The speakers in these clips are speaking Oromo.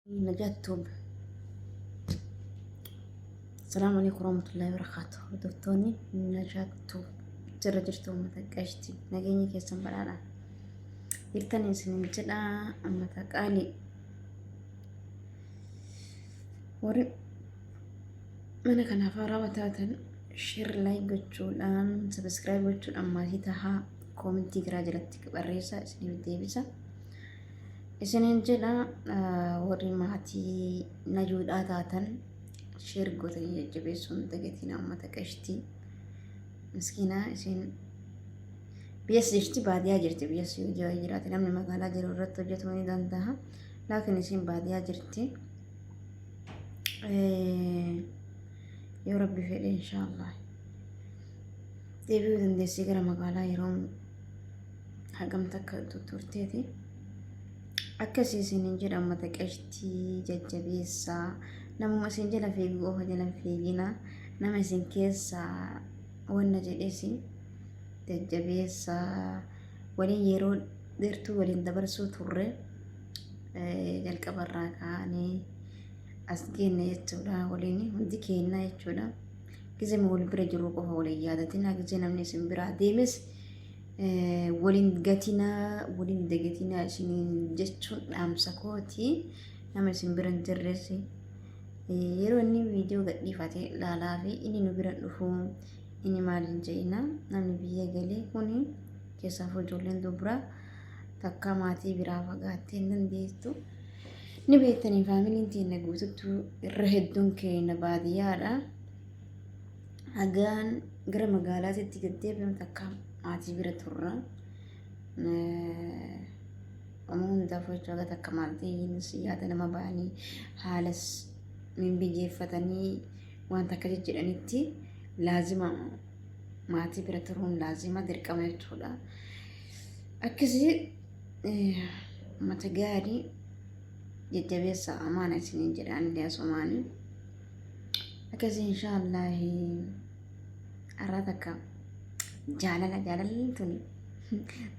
Najaat Tube. Salaamu alaikum warahmatullahi wabarakatuh. Hordoftoonni Najaat Tube jirra jirtu uummata qashti nageenya keessan badhaadha. Jirtan isinin jedha uummata qaalii. Warri mana kanaaf haarawaa taatan share like gochuudhaan subscribe gochuudhaan maatii tahaa koomentii garaa jalatti barreessaa isiniif deebisa. Isiniin jedha warri maatii najuudhaa taatan sheer gootanii jajjabeessuun dagatiin uummata qashtii miskiinaa isin biyyas jirti baadiyyaa jirti biyyas yoo jiraate namni magaalaa jiru irratti hojjetuu ni danda'a laakiin isin baadiyyaa jirti yoo rabbi fedhe inshaallah deebi'uu dandeessii gara magaalaa yeroo hagam takka turteeti. Akkasii isiniin jedha uummata qashtii jajjabeessaa namuma isin jala fiigu qofa jala hin fiigina nama isin keessaa wanna jedhesi jajjabeessaa waliin yeroo dheertuu waliin dabarsuu turre jalqabarraa kaanee as geenne jechuudha waliin hundi keenna jechuudha. Gizee wal bira jiru qofa waliin yaadatina gizee namni isin biraa deemes waliin gatinaa waliin dagatinaa isiniin jechuun dhaamsa kooti nama isin bira hin jirres yeroo inni viidiyoo gadhiifate laalaa fi inni nu bira dhufu inni maal hin jedhina namni biyya galee kuni keessaafuu ijoolleen dubraa takka maatii biraa fagaattee hin dandeettu. Ni beektanii faamiliin teenya guututtuu irra hedduun keenya baadiyyaadha. Hagaan gara magaalaatitti gad deebi'amu takka maatii bira turra. Oma hundaafuu jechuudha haga takka maatiin yaada nama ba'anii haalas mimmijeeffatanii wanta akka jejjedhanitti laazima maatii bira turuun laazima dirqama jechuudha. Akkasii mata gaarii jajjabeessa amaana isiniin jedha anillee asumaanii. Akkasii inshaallahi har'a takka jaalala jaalalli tuni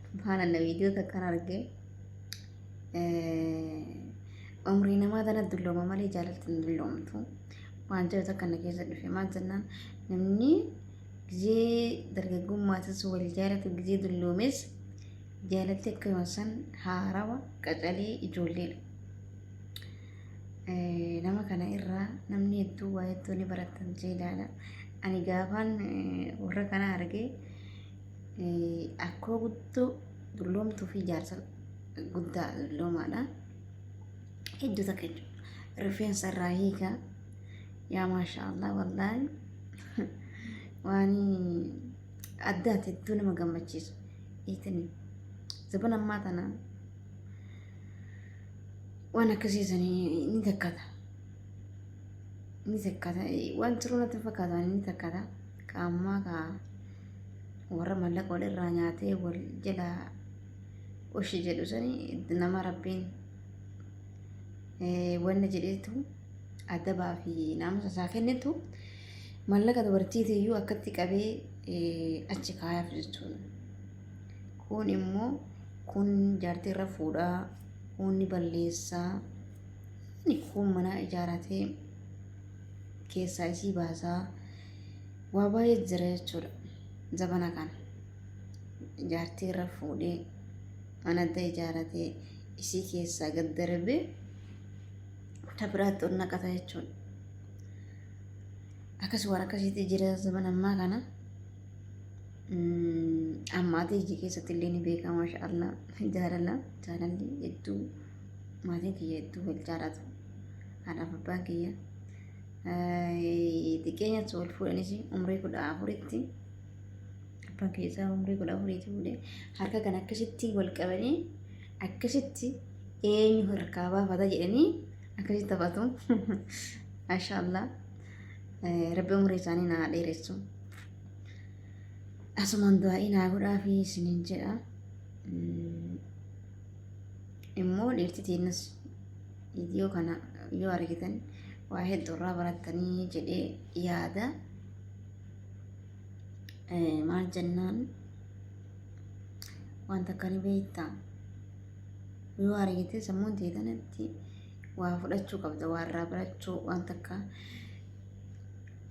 subhaanallah viidiyoo takkan arge umrii namaa tana dullooma malee jaalalti hin dulloomtu waan jedhu takka na keessa dhufe maal jennaan namni gizee dargaggummaatis wal jaalatu gizee dulloomes jaalalti akkuma san haarawa qacalee ijoolleedha. Nama kana irraa namni hedduu waa hedduu ni baratan jee ilaala. Ani gaafaan warra kana arge akkoo guddoo dulloomtuu fi jaarsa guddaa dulloomaadha. Hedduu takka jechuudha. Rifeensa irraa hiika. Yaa maasha Allah wallaahi waan addaati hedduu nama gammachiisu. Iitani zabana ammaa tana waan akkasii sanii ni takkata. Ni takkata. Waan turuu natti fakkaata ni takkata. Ka ammaa ka warra mallaqa wal irraa nyaatee wal jala oshi jedhu sani nama rabbiin wanna jedheetu adabaa fi naamusa isaa kennitu mallaqa dubartiitiyyuu akkatti qabee achi kaayaaf jechuudha. Kun immoo kun jaartii irra fuudhaa, kun ni balleessaa, kun mana ijaaratee keessaa isii baasaa waa baay'ee jira jechuudha. Zabana kana jaartii irra fuudhee mana adda ijaaratee isii keessaa gad darbee ta biraatti ol naqata jechuudha. Akkas waan akkasiitti jira zabana ammaa kana. Ammaatii iji keessatti illee ni beekama masha Allah jaalala jaalalli hedduu maatiin kiyya hedduu wal jaalatu haadhaaf abbaan kiyya xiqqeenyatti wal fuudhanis umrii 14tti abbaan kiyya isaa umrii 14tti fuudhe harka kan akkasitti wal qabanii akkasitti eenyu harkaa baafata jedhanii akkasitti taphatu masha Allah rabbi umrii isaanii naa dheeressu. Asumaan du'aa'ii naa godhaafi isiniin jedha. Immoo dhiirti teennas viidiyoo kana yoo argitan waa hedduu irraa barattanii jedhee yaada. Maal jennaan waan takka ni beektaa yoo argite sammuun tee tanatti Waa fudhachuu qabda, waa irraa barachuu, waan takka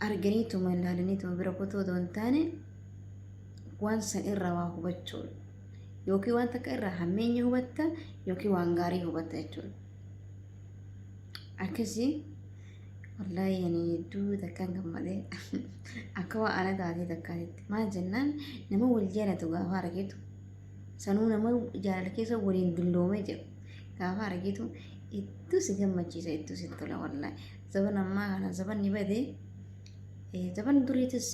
arganiituma ilaalaniituma bira kutuu otoo hin taane waan san irraa waa hubachuudha. Yookiin waan takka irraa hammeenya hubatta yookiin waan gaarii hubatta jechuudha. Akkasii wallaahi ani hedduu takkaan gammadee akka waa ana taatee takkaatitti. Maal jennaan, nama wal jaalatu gaafa argitu, sanuu nama jaalala keessa waliin dulloomee jiru gaafa argitu, hedduu si gammachiisa, hedduu si tola wallaahi. Zaban ammaa kana zabanni bade, zaban duriitis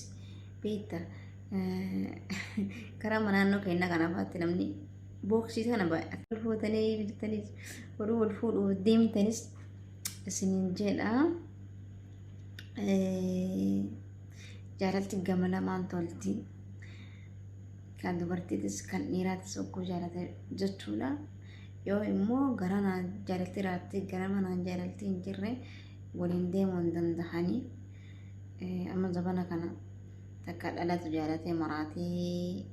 beekta, karaa naannoo keenyaa kanafaatti namni booksii kana baay'ata. Wal fuutanii jirtanis, warri wal fuudhuuf deemtanis isiniin jedha. Jaalalti gama lamaan tolti. Kan dubartiitis kan dhiiraatis hogguu jaalate jechuudha. Yoo immoo gara naan jaalalti irraatti gara manaan jaalalti hin jirre, waliin deemuu hin dandahanii. Amma zabana kana takka dhalatu jaalatee maraatee,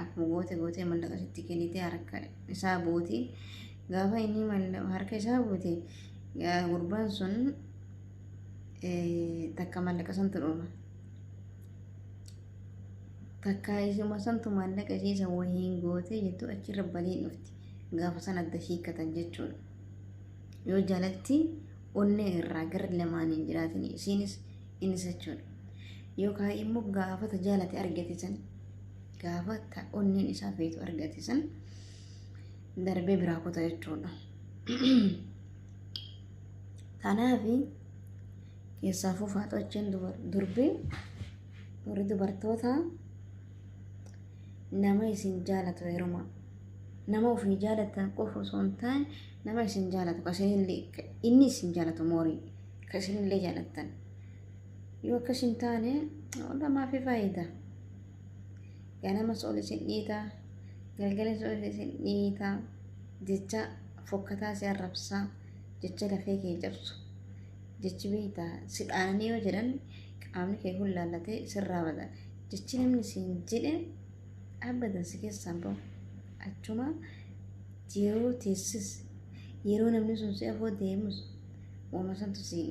akkuma goote gootee mallaqa sitti kennitee harka isaa buuti. Gaafa inni harka isaa buute, gurbaan sun takka mallaqa santu dhufa. Takka isuma santu maallaqa ishee isa wahiin gootee jettu achirra baliin dhufti. Gaafa san adda hiikkatan jechuudha. Yoo jaalalti onnee irraa gara lamaaniin jiraatin, isiinis innis jechuudha. Yookaan immoo gaafa ta jaalate argate san, gaafa ta onneen isaa feetu argate san, darbee biraa kuta jechuudha. Kanaafi keessaafuu faaxocheen durbi, warri dubartoota, nama isin jaalatu heeruma. Nama ofii jaalatan qofa osoo hin taane, nama isin jaalatu, ka isinillee inni isin jaalatu, moorii ka isinillee jaalattan. Yoo akkas hin taane, maafi faayidaa? Ganamas ol isin dhiitaa, galgalas ol isin dhiitaa, jecha fokkataa si arrabsaa, jecha lafee kee cabsu, jechi beektaa si dhaananii yoo jedhan qaamni kee kun laallatee sirraa bada. Jechi namni siin jedhe abadan si keessaan bahu. Achuma yeroo teessis, yeroo namni sun si afoo deemus, uuma santu si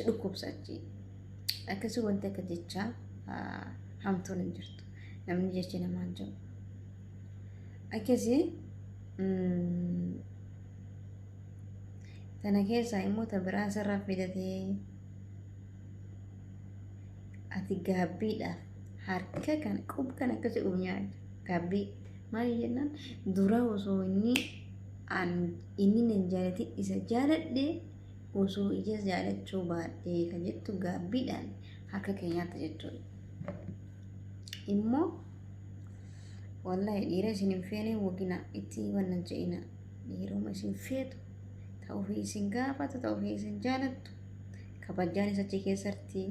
dhukkubsa achi. Akkasii wanti akka jechaa hamtuun hin jirtu. Namni jechi namaan jiru. Akkasii tana keessaa immoo ta biraa sirraa fidatee, ati gaabbiidhaaf harka kana qub kan akkasii of nyaata. Gaabbii maali jennaan, dura osoo inni inni nan jaalatin isa jaaladhe, osoo ija jaalachuu baadhee kan jettu gaabbiidhaan harka kee nyaata jechuudha. Immoo wallahi dhiira isin hin feene wagina itti wannan je'ina. Dhiiruma isin feetu, ta ofii isin gaafatu, ta ofii isin jaalattu, kabajaan isa achi keessatti,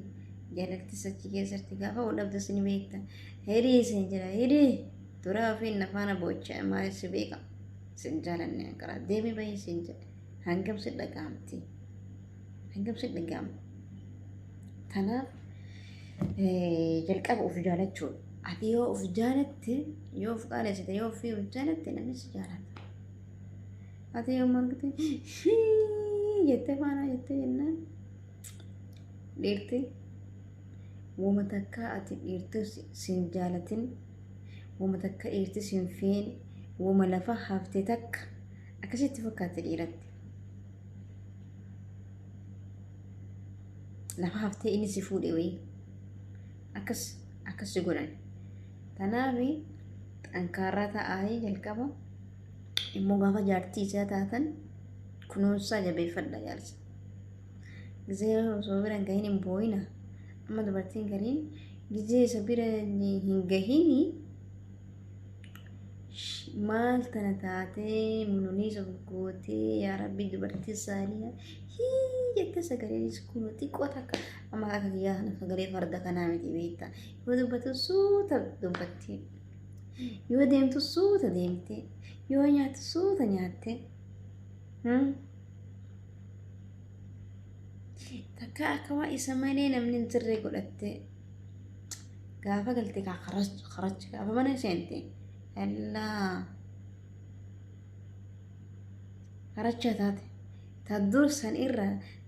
jaalalti isa achi keessatti, gaafa wal dhabde isin beekta. Hidhii isin jira, hidhii dura ofiin nafaana boocha maal si beeka, isin jaalanne karaa deemi bahii isin jedhe, hangam si dhaga'amti, hangam si dhaga'ama? Kanaaf jalqaba of jaalachuudha. Ati yoo of jaalatte, yoo of qaalessite, yoo ofii of jaalatte, namni si jaalata. Ati yoo margite jettee faana jettee jennaan, dhiirti wama takka ati dhiirti sin jaalatin, wama takka dhiirti sin feene, wama lafa hafte takka akkasitti fakkaatti dhiiratti. Lafa haftee inni si fuudhe wayii akkas akkas si godhan. Kanaaf xankaarraa ta'anii jalqaba immoo gaafa jaartii isaa taatan kunuunsaa jabeeffadha jaarsa. Gizee osoo bira hin gahin hin boo'ina. Amma dubartiin gariin gizee isa bira hin gahini maal tana taatee mununiis of gootee, yaa rabbi, dubartii saaliyaa hii jettee, sagaleenis kun xiqqoo takka amma akka kiyyaa kana sagalee farda kanaa miti beektaa. Yoo dubbatu suuta dubbatti, yoo deemtu suuta deemte, yoo nyaattu suuta nyaatte. Takka akka waa isa malee namni hin jirre godhatte gaafa galte kaa karach karach gaafa mana seente allaa karacha taate. Ta dur san irra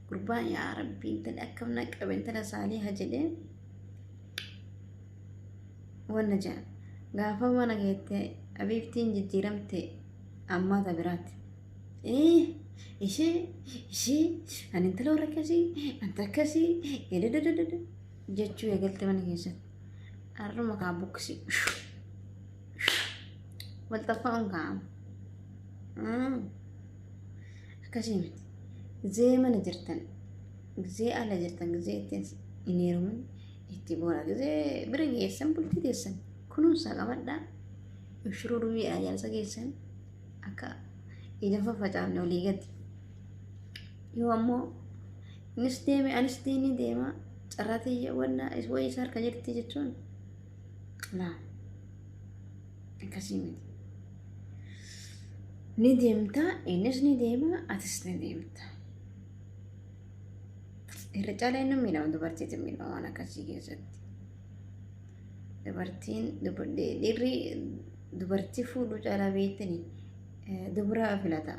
gurbaan yaa rabbi intala akkam na qabe intala saaliha jedhee wanna jedha. Gaafa mana geette abiibtiin jijjiiramte ammaa ta biraati. Ee ishee ishee ani intala warra akkasii anta akkasii edededede jechuu eegalte mana keessatti. Har'uma kaa buqqisi. Wal xaffa'uun kaa'ama. Akkasii miti. Gizee mana jirtan, gizee ala jirtan, gizee ittiin hin heerumin itti boona. Gizee bira geessan bultii teessan kunuunsaa qabadhaa. Ushuruu duwwiidhaa jaarsa keessan akka ija faffacaafne olii gadi. Yoo ammoo innis deeme anis ni deema carraa tiyya wanna wayii isa harka jirti jechuun laa akkasii miti. Ni deemta innis ni deema atis ni deemta. Irra caalaa inni miidhama dubartiitu miidhama waan akkasii keessatti. Dubartiin dhiirri dubartii fuudhuu caalaa beektanii dubara filata.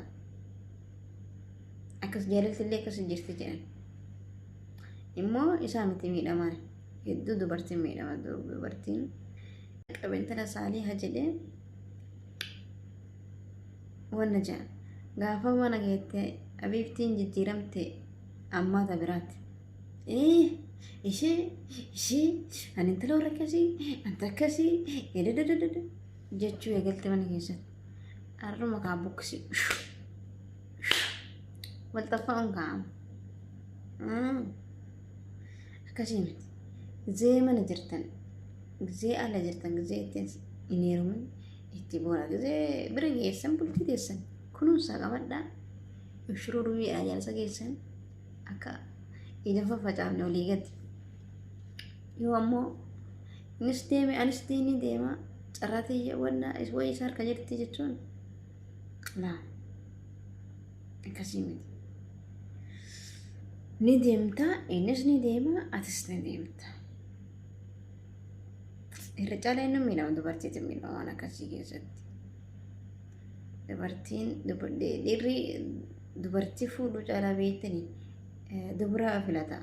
Akkas jaalalti illee akkas jirti jedhan. Immoo isaa miti miidhamaan hedduu dubartiin miidhama dubartiin qabeentala saaliha jedhee wanna jedha. Gaafa mana geette abiibtiin jijjiiramte ammaa ta biraati. Ee ishee ishee ani intala warra akkasii anta akkasii edededede jechuu eegalte mana keessatti. Har'uma kaa buqqisi. Wal xaffa'uun kaa'ama. Akkasii miti. Gizee mana jirtan, gizee ala jirtan, gizee ittiin hin heerumin itti boona. Gizee bira geessan bultii teessan kunuunsaa qabadhaa. Ushuruu duwwiidhaa jaarsa keessan akka ija faffacaafne olii gadi. Yoo ammoo innis deeme anis ni deema carraa tiyya wanna wayii isa harka jirti jechuun laa akkasii miti. Ni deemta innis ni deema atis ni deemta. Irra caalaa inni miidhama dubartiitu miidhama waan akkasii keessatti. Dubartiin dhiirri dubartii fuudhuu caalaa beektanii dubara filata.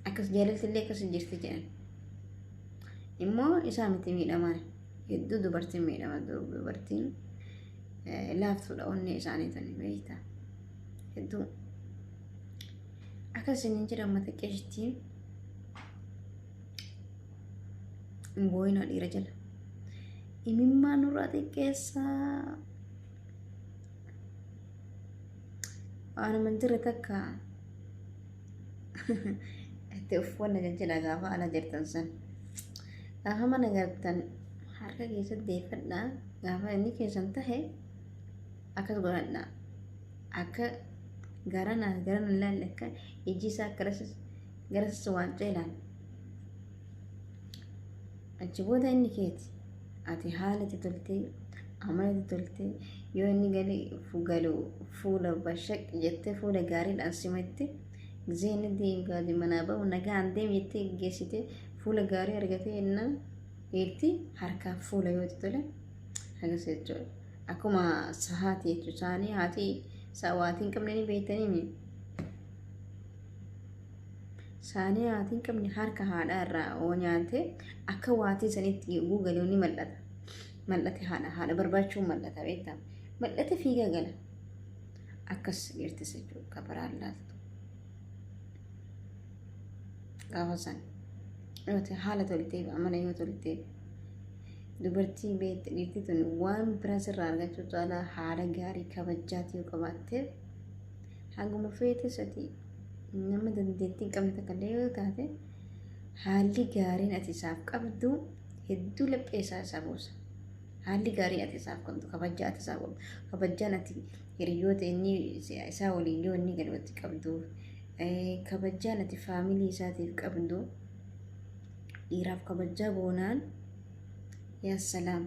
Akkas jaalalti illee akkas jirti jedhan. Immoo isaa miti miidhamaan hedduu dubartiin miidhama dubartiin laaftuudha onnee isaanii tani beektaa hedduu. Akkas isiniin jedha uummata qeeshtii hin boo'inaa dhiira jala. Imimmaan nurraa xiqqeessaa. Waanuma hin jirre takka itti uffanna jajjala gaafa ala jirtan san. Gaafa mana galtan harka keessatti deeffadhaa. Gaafa inni keessan tahe akkas godhadhaa. Akka garanaa garana hin laalle akka iji isaa garasas waan ceelaan. Achi booda inni keeti. Ati haala itti toltee amala itti toltee yoo inni galu fuula bashaq jettee fuula gaariidhaan simatte gisee inni deemu manaa bahu nagaan deem jettee geessite fuula gaarii argatee jennaan dhiirti harkaa fuula yoo itti tole akkas jechuudha. Akkuma sahaati jechuudha. Saanii haati sa'aatii hin qabne ni beektanii Saanii haati hin qabne harka haadhaa irraa oo nyaate akka waatii sanitti yogguu galu ni mal'ata. Mal'ate haadha haadha barbaachuun mal'ata beektaa. Mal'ate fiigaa gala. Akkas dhiirtis jechuudha kabaraan laaltu. Gaafa san yoo ta'e haala tolteef amala yoo tolteef dubartii beekte dhiirti tun waan biraa sirraa argachuu caalaa haala gaarii kabajjaati yoo qabaatteef haguma feetes ati nama dandeettii hin qabne takka illee yoo taate haalli gaariin ati isaaf qabdu hedduu laphee isaa isaa buusa. Haalli gaariin ati isaaf qabdu kabajaa ati isaaf qabdu kabajaan ati hiriyoota inni isaa waliin yoo inni galuutti qabdu kabajaan ati faamilii isaatiif qabdu dhiiraaf kabajaa goonaan yaa salaam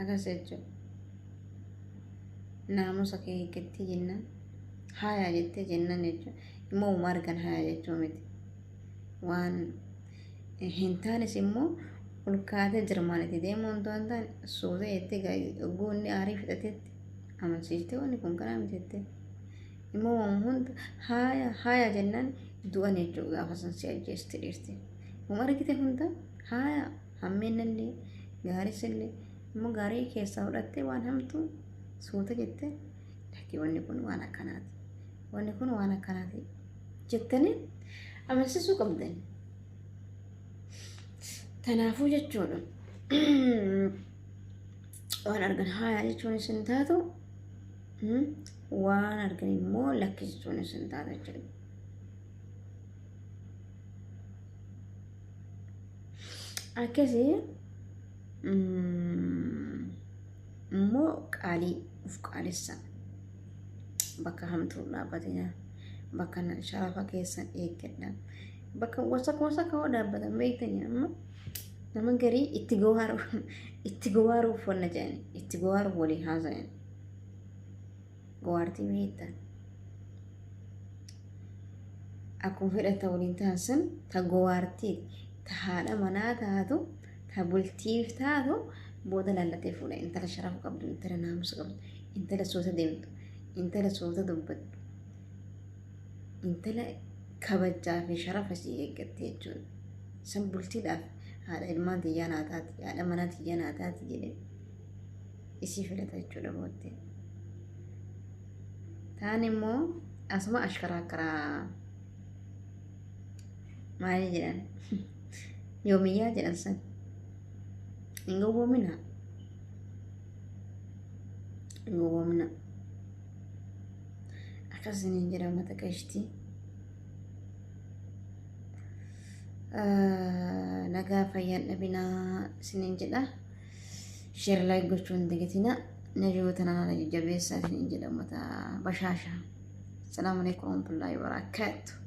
akkas jechuudha. Naamusa kee eeggattee jennaan haayaa jettee jennaan jechuudha. Immoo uma argan haayaa jechuu miti. Waan hin taanes immoo ol kaatee jirmaan itti deemuu hin taane suuta jettee oguu inni aarii fixatetti Amansiistee wanni kun kanaa miti jettee. Immoo waan hunda haaya haaya jennaan du'an jechuudha gaafa san si ajjeesti dhiirti. Wama argite hunda haaya hammeennallee gaarisillee immoo gaarii keessaa fudhattee waan hamtuu suuta jettee lakkii wanni kun waan akkanaati. Wanni kun waan akkanaati jettanii amansiisuu qabdan. Tanaafuu jechuudha. Waan argan haaya jechuun isin taatu waan argan immoo lakki jechuun isin taatu jechuudha. Akkasii immoo qaalii of qaalessa bakka hamtuu dhaabbatina bakka sharafa keessan eeggadha bakka wasaka wasaka hoo dhaabbatan beektanii amma nama garii itti gowaaruuf itti gowaaruuf wanna jedhan itti gowaaruuf walii haasayan gowaartii beektan akkuma fedhata waliin ta'an san ta gowaartii ta haadha manaa taatu ta bultiif taatu booda laallatee fuudha intala sharafa qabdu intala naamusa qabdu intala suuta deemtu intala suuta dubbattu intala kabajaa fi sharafa sii eeggatte jechuudha. San bultiidhaaf haadha ilmaan tiyyaa naa taati haadha manaa tiyyaa naa taati jedhee isii filata jechuudha booddee. Taan immoo asuma ashkaraakkaraa maali jedhan yoomiyyaa jedhan san hin gowwoomina hin gowwoomina akkas isiniin jedha mata qashtii. Nagaa fayyaan dhabinaa isiniin jedha. Share like gochuu hin dagatinaa. Najuu tana na jajjabeessaa isiniin jedha ummata bashaasha. Salaamu alaikum warahmatullahi wabarakatuh.